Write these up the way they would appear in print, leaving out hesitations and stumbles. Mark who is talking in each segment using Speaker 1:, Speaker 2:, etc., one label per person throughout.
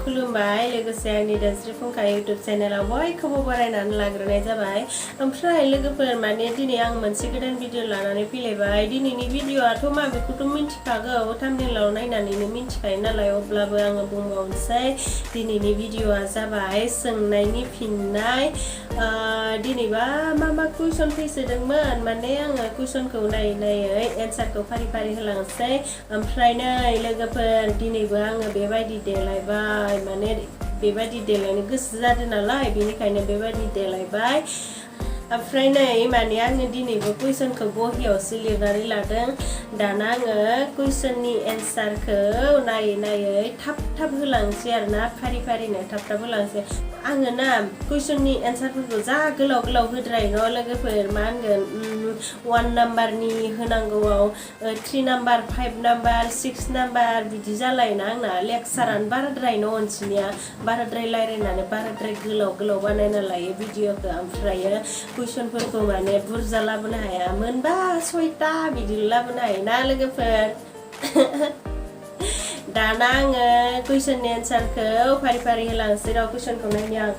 Speaker 1: खुलुमबाय लोगोसे आंनि दानस्रि फुंखा इउट्युब चेनेलाव बयखौबो बरायनानै लाग्रोनाय जाबाय। ओमफ्राय लोगोफोर माने दिनै आं मोनसे गोदान भिडिअ लानानै फैलायबाय। दिनैनि भिडिअआथ' माबेखौथ' मिन्थिखागौ, थाम्बनेलाव नायनानैनो मिन्थिखायो नालाय, अब्लाबो आङो बुंबावनोसै। दिनैनि भिडिअआ जाबाय सोंनायनि फिननाय। दिनैबा मा कुइसन फैसोदोंमोन, माने आङो कुइसनखौ नायै नायै एन्सारखौ फारि फारि होलांसै। ओमफ्राय नै लोगोफोर दिनैबो आङो बेबायदि देलायबाय, माने बेबायदि देलायनो गोसो जादों नालाय, बेनिखायनो बेबायदि देलायबाय। ओमफ्राय नै माने आङो दिनैबो कुइसनखौ बहियावसो लिरनानै लादों। दाना आङो कुइसननि एन्सारखौ नायै नायै थाब होलांसै आरोना, फारि फारिनो थाब होलांसै। आङो ना कुइसननि एन्सारफोरखौ जा गोलाव होद्रायो न' लोगोफोर, मा होनगोन 1 नाम्बारनि होनांगौआव 3 नाम्बार 5 नाम्बार 6 नाम्बार बिदि जालायना आंना लेक्सारानो बाराद्राय न' अनसिनिया, बाराद्राय रायलायनानै बाराद्राय गोलाव बानायना लायो भिडिअखौ। ओमफ्रायो कुइसनफोरखौ माने बुरजा लाबोनो हाया, मोनबा 6टा बिदिल' लाबोनो हायोना लोगोफोर। दाना आङो कुइसननि एन्सारखौ फारि फारि होलांसै र'। कुइसनखौ नायनि आं।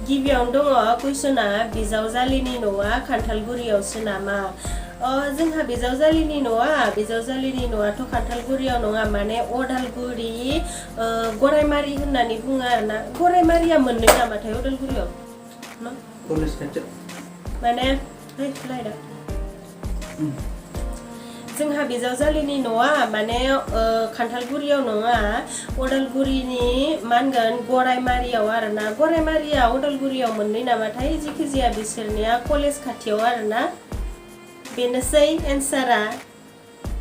Speaker 1: गिबियावनो दङ कुइसना, बिजावजालिनि न'आ खान्थालगुरियावसो नामा? जोंहा बिजावजालिनि न'आथ' खान्थालगुरियाव नङा, माने अदालगुरि गरायमारि होननानै बुङो आरोना। गरायमारिया मोननै नामाथाय अदालगुरियाव माने जोंहा बिजावजालिनि न'आ माने खान्थालगुरियाव नङा, अदालगुरिनि मा होनगोन गरायमारियाव आरोना। गरायमारिया अदालगुरियाव मोननै नामाथाय, जिखि जाया बिसोरनिया कलेज खाथियाव आरोना। बेनोसै एन्सारा।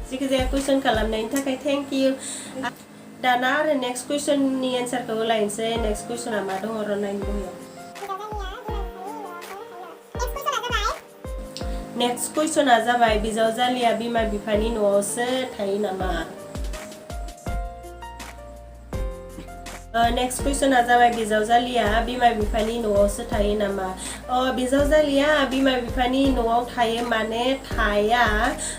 Speaker 1: जिखि जाया कुइसन खालामनायनि थाखाय थेंक इउ। दाना आरो नेक्स्ट कुइसननि एन्सारखौ होलायनोसै। नेक्स्ट कुइसना मा दङ र' नायनो बुंनो। नेक्स्ट कुइसना जाबाय बिजावजालिया बिमा बिफानि न'आवसो थायो नामा? नेक्स्ट कुइसना जाबाय बिजावजालिया बिमा बिफानि न'आवसो थायो नामा? बिजावजालिया बिमा बिफानि न'आव थायो माने थाया,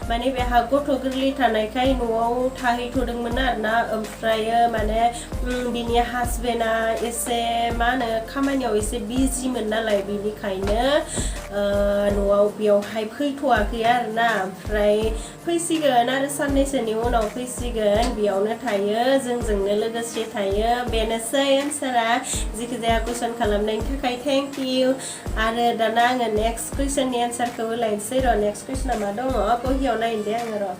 Speaker 1: माने बेहा गथ' गोरलै थानायखाय न'आव थाहैथ'दोंमोन आरोना। ओमफ्रायो माने बिनि हासबेन्डआ एसे मा होनो खामानियाव एसे बिजिमोन नालाय, बिनिखायनो न'आव बेयावहाय फैथ'वाखै आरोना। ओमफ्राय फैसिगोन आरो साननैसोनि उनाव फैसिगोन, बेयावनो थायो, जोंजोंनो लोगोसे थायो। बेनोसै एन्सारा। जिखि जाया कुइसन खालामनायनि थाखाय थेंक इउ। आरो दाना आङो नेक्स्ट कुइसननि एन्सारखौ होलायनोसै र'। नेक्स्ट कुइसना मा दङ बहियाव नायनो दे आङो र'।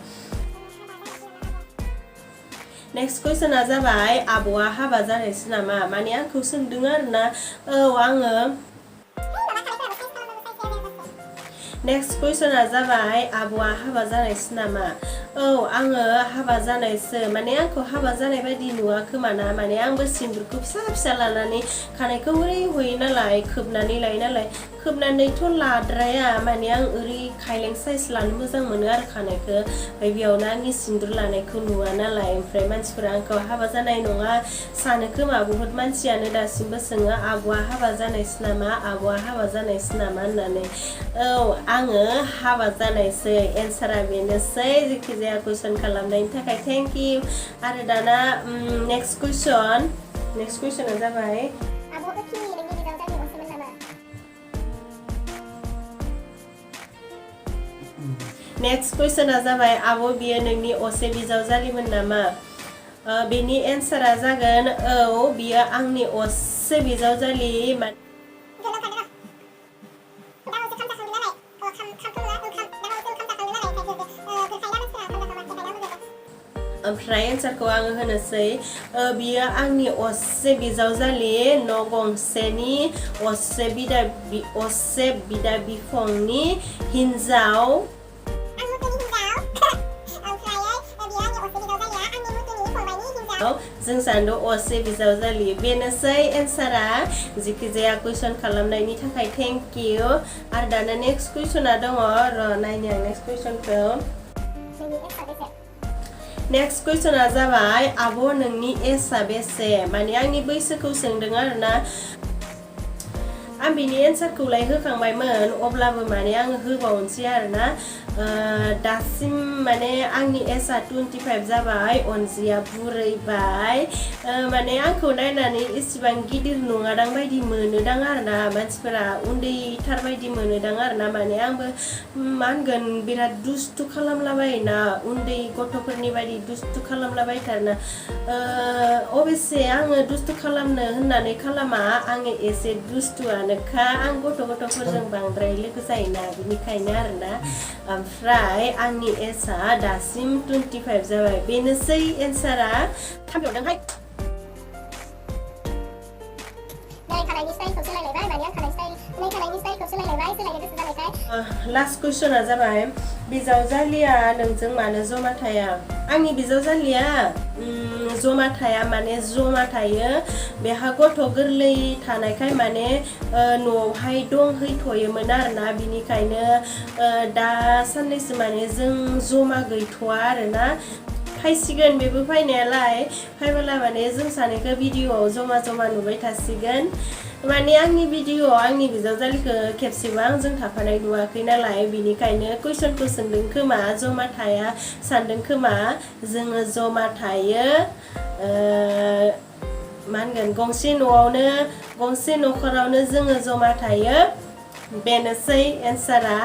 Speaker 1: नेक्स्ट कुइसना जाबाय आब'आ हाबा जानायसो नामा? माने आंखौ सोंदों आरोना। आङो नेक्स्ट कुइसना जाबाय आब'आ हाबा जानायसो नामा? आङो हाबा जानायसो, माने आंखौ हाबा जानाय बायदि नुवा खोमा ना। माने आंबो सिन्दुरखौ फिसा लानानै खानायखौ ओरै हयो नालाय, खोबनानै लायो नालाय। खोबनानैथ' लाद्राया, माने आं ओरै खायलें साइज लानो मोजां मोनो आरो खानायखौ। ओमफ्राय बेयावनो आंनि सिन्दुर लानायखौ नुवा नालाय, ओमफ्राय मानसिफोरा आंखौ हाबा जानाय नङा सानो खोमा। बुहुत मानसियानो दासिमबो सोङो आब'आ हाबा जानायसो नामा, आब'आ हाबा जानायसो नामा होननानै। आङो हाबा जानायसै। एन्सारा बेनोसै। जेखि जाया कुइसन खालामनायनि थाखाय थेंक इउ। आरो दाना नेक्स्ट कुइसना जाबाय नेक्स्ट कुइसना जाबाय आब' बियो नोंनि असे बिजावजालिमोन नामा? बेनि एन्सारा जागोन बियो आंनि असे बिजावजालि। ओमफ्राय एन्सारखौ आङो होनोसै। बियो आंनि असे बिजावजालि, न' गंसेनि असे बिदा बिफंनि हिन्जाव। जों सानैदो असे बिजावजालि। बेनोसै एन्सारा। जिखि जाया कुइसन खालामनायनि थाखाय थेंक इउ। आरो दाना नेक्स्ट कुइसना दङ र' नायनि आं नेक्स्ट कुइसनखौ। नेक्स्ट कुइसना जाबाय आब' नोंनि एजआ बेसे? माने आंनि बैसोखौ सोंदों आरोना। आं बिनि एन्सारखौलाय होखांबायमोन, अब्लाबो माने आङो होबावनोसै आरोना। दासिम माने आंनि एजआ 25 जाबाय अनजिया बुरैबाय माने आंखौ नायनानै इसिबां गिदिर नङादां बायदि मोनोदां आरोना मानसिफोरा उन्दैथार बायदि मोनोदां आरोना माने आंबो मा होनगोन बिराद दुस्थु खालामलाबायोना उन्दै गथ'फोरनि बायदि दुस्थु खालामलाबायथारना अबयसे आङो दुस्थु खालामनो होननानै खालामा आङो एसे दुस्थुआनोखा आं गथ'फोरजों बांद्राय लोगो जायोना बिनिखायनो आरोना ओमफ्राय आंनि एजआ दासिम 25 जाबाय बेनोसै एन्सारा थामयावदोंहाय लास्ट कुइसना जाबाय बिजावजालिया नोंजों मानो जमा थाया आंनि बिजावजालिया जमा थाया माने जमा थायो बेहा गथ' गोरलै थानायखाय माने न'आवहाय दंहैथ'योमोन आरोना बिनिखायनो दा साननैसो माने जों जमा गैथ'आ आरोना फायसिगोन बेबो फायनायालाय फायबोला माने जों सानैखौ भिडिअआव जमा जमा नुबाय थासिगोन माने आंनि भिडिअआव आंनि बिजावजालिखौ खेबसेबो आंजों थाफानाय नुवाखै नालाय बिनिखायनो कुइसनखौ सोंदों खोमा जमा थाया सानदों खोमा जोङो जमा थायो मा होनगोन गंसे न'आवनो गंसे न'खरावनो जोङो जमा थायो बेनोसै एन्सारा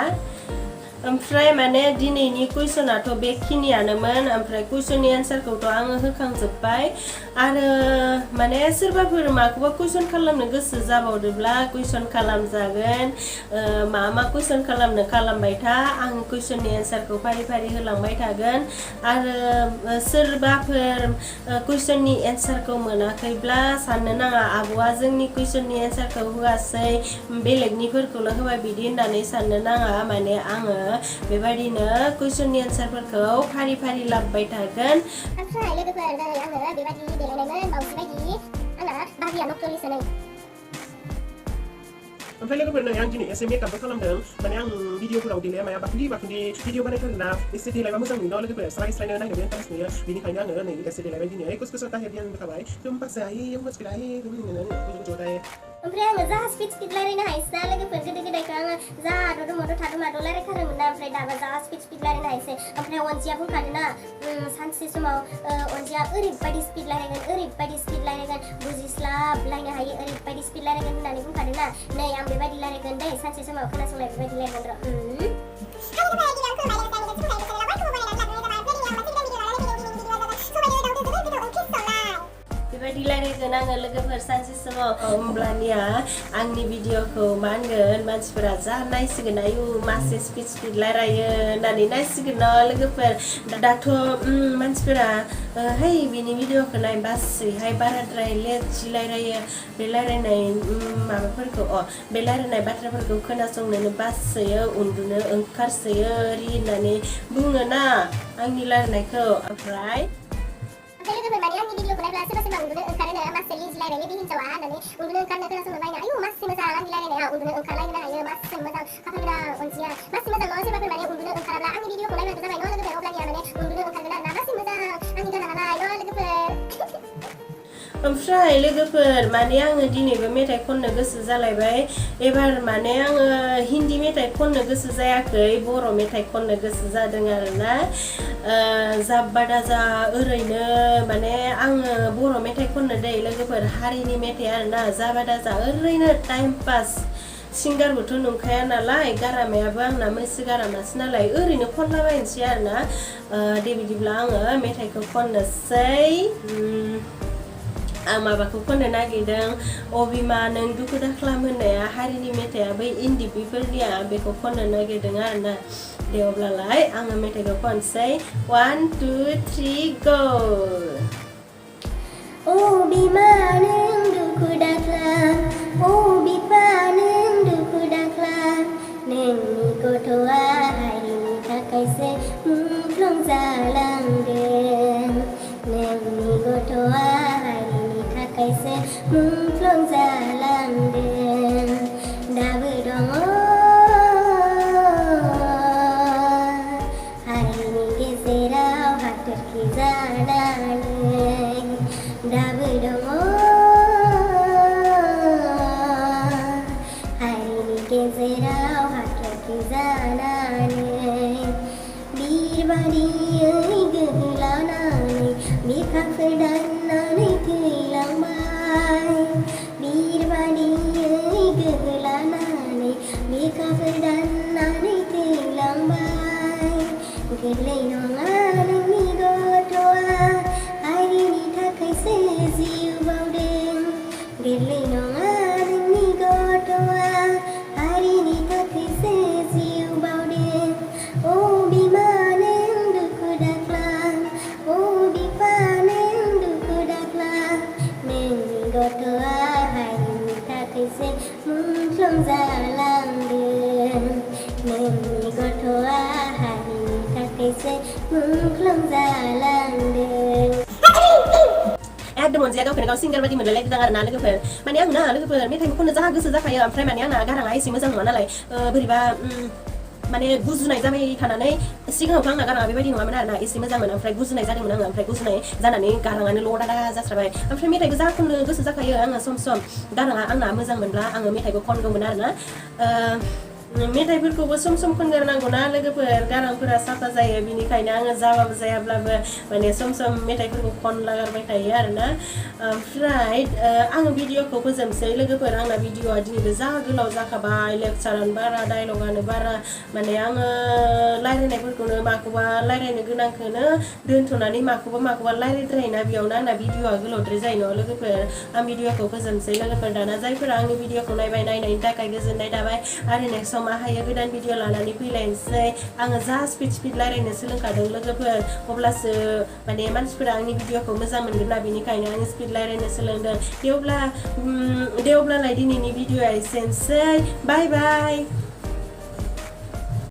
Speaker 1: ओमफ्राय माने दिनैनि कुइसनाथ' बेखिनियानोमोन ओमफ्राय कुइसननि एन्सारखौथ' आङो होखांजोब्बाय आरो माने सोरबाफोर माखौबा कुइसन खालामनो गोसो जाबावदोंब्ला कुइसन खालामजागोन मा कुइसन खालामनो खालामबाय था आं कुइसननि एन्सारखौ फारि फारि होलांबाय थागोन आरो सोरबाफोर कुइसननि एन्सारखौ मोनाखैब्ला साननो नाङा आब'आ जोंनि कुइसननि एन्सारखौ होआसै बेलेगनिफोरखौल' होबाय बिदि होननानै साननो नाङा माने आङो बेबायदिनो कुइसननि एन्सारफोरखौ फारि फारि लाबोबाय थागोन ओमफ्राय लोगोफोर दिनै आङो बेबायदि देलायनायमोन मावजि बायदि आंना बाबिया नक्ट'लिसोनो ओमफ्राय लोगोफोर नै आं दिनै एसे मेकआपबो खालामदों माने आं भिडिअफोराव देलाया माया बाखुलि भिडिअ बानायथारोना एसे देलायबा मोजां नुयो न' लोगोफोर स्रायनो नायनोबो इन्टारेस्ट नुयो बिनिखायनो आङो नै एसे देलायबाय दिनै कुछ ताहिर दियान होखाबाय तुमपासाय मुस्कुराय ओमफ्राय आङो जा स्पिड रायलायनो हायोसै ना लोगोफोर गोदो गोदायखौ आङो जा ददमाद' थादमाद' रायलायथारोमोन ना ओमफ्राय दाबा जा स्पिड रायलायनो हायोसै ओमफ्राय अनजिया बुंखादोंना सानसे समाव अनजिया ओरैबायदि स्पिड रायलायगोन बुजिस्लाबलायनो हायो ओरैबायदि स्पिड रायलायगोन होननानै बुंखादोंना नै आं बेबायदि रायलायगोन दै सानसे समाव खोनासंलाय बेबायदि रायलायगोन बेबायदि रायलायगोन आङो लोगोफोर सानसे समाव होमब्लानिया आंनि भिडिअखौ मा होनगोन मानसिफोरा जा नायसिगोन आयु मासे स्पिड रायलायो होननानै नायसिगोन न' लोगोफोर दाथ' मानसिफोरा है बिनि भिडिअखौ नायबासैहाय बाराद्राय लेथि रायलायो बे रायलायनाय माबाफोरखौ बे रायलायनाय बाथ्राफोरखौ खोनासंनोनो बासोयो उन्दुनो ओंखारसोयो ओरि होननानै बुङोना आंनि रायलायनायखौ ओमफ्राय लोगोफोर माने आंनि भिडिअखौ नायब्ला सोरबा उन्दुनो ओंखारोनो मासे लिजि रायलायो बे हिन्जावा होननानै उन्दुनो ओंखारनो खोनासंनो बायना आयु मासे मोजां आंनि रायलायनाया उन्दुनो ओंखारलायनो हायो मासे मोजां खाफालगोरा अनजिया मासे मोजां नङा सोरबाफोर माने उन्दुनो ओंखाराब्ला आंनि भिडिअखौ नायबानो जाबाय न' लोगोफोर अब्लानिया माने उन्दुनो ओंखारगोन आरोना मासे मोजां आंनि गाना नालाय न' लोगोफोर ओमफ्राय लोगोफोर माने आङो दिनैबो मेथाइ खननो गोसो जालायबाय एबार माने आङो हिन्दी मेथाइ खननो गोसो जायाखै बर' मेथाइ खननो गोसो जादों आरोना जाब्बा दाजा ओरैनो माने आङो बर' मेथाइ खननो दै लोगोफोर हारिनि मेथाइ आरोना जाब्बा दाजा ओरैनो टाइम पास सिंगारबोथ' नंखाया नालाय गारामायाबो आंना मैसो गारामासो नालाय ओरैनो खनलाबायनोसै आरोना दे बिदिब्ला आङो मेथाइखौ खननोसै आं माबाखौ खननो नागिरदों अबिमा नों दुखु दाख्लाम होननाया हारिनि मेथाइया बै इन्दिपिफोरनिया बेखौ खननो नागिरदों आरोना दे अब्लालाय आङो मेथाइखौ खनसै 1 2 3 गो अबिमा नों दुखु दाख्लाम अबिफा नों दुखु दाख्लाम नोंनि गथ'आ हारिनि थाखायसो मुंख्लं जालांदों नोंनि गथ'आ खायसे मुंख्लं जालांदों दाबो दङ हारिनि गेजेराव हाथरखि जानानै दाबो दङ हारिनि गेजेराव हाथरखि जानानै
Speaker 2: गोरलै नङा नोंनि गथ'आ हारिनि थाखायसो जिउ बाउदों अ बिमा नों दुखु दाख्लाम अ बिफा नों दुखु दाख्लाम नोंनि गथ'आ हारिनि थाखायसो मुंख्लं जालांदों नोंनि गथ'आ हारिनि थाखायसो मुंख्लं जालांदों
Speaker 1: एकदम अनजाया गावखौनो गाव सिंगार बायदि मोनलायलायदों आरो ना लोगोफोर माने आंना लोगोफोर मेथाइखौ खननो जा गोसो जाखायो ओमफ्राय माने आंना गाराङा एसे मोजां नङा नालाय बोरैबा माने गुजुनाय जाबाय थानानै सिगाङावथ' आंना गाराङा बेबायदि नङामोन आरोना एसे मोजांमोन ओमफ्राय गुजुनाय जादोंमोन आङो ओमफ्राय गुजुनाय जानानै गाराङानो लदा जास्राबाय ओमफ्राय मेथाइबो जा खननो गोसो जाखायो आङो सम सम गाराङा आंना मोजां मोनब्ला आङो मेथाइबो खनगौमोन आरोना मेथाइफोरखौबो सम सम खनगारनांगौना लोगोफोर गारांफोरा साफा जायो बिनिखायनो आङो जाबाबो जायाब्लाबो माने सम सम मेथाइफोरखौ खनलागारबाय थायो आरोना ओमफ्राय आङो भिडिअखौ फोजोबसै लोगोफोर आंना भिडिअआ दिनैबो जा गोलाव जाखाबाय लेक्चारानो बारा डायलगानो बारा माने आङो रायलायनायफोरखौनो माखौबा रायलायनो गोनांखौनो दोनथ'नानै माखौबा रायलायद्रायोना बेयावनो आंना भिडिअआ गोलावद्राय जायो न' लोगोफोर आं भिडिअखौ फोजोबसै लोगोफोर दाना जायफोरा आंनि भिडिअखौ नायनायनि थाखाय गोजोननाय थाबाय आरो नेक्स्ट मा हायो गोदान भिडिअ लानानै फैलायनोसै आङो जा स्पिड रायलायनो सोलोंखादों लोगोफोर अब्लासो माने मानसिफोरा आंनि भिडिअखौ मोजां मोनगोन ना बेनिखायनो आङो स्पिड रायलायनो सोलोंदों दे अब्लालाय दिनैनि भिडिअआ एसेनोसै बाय बाय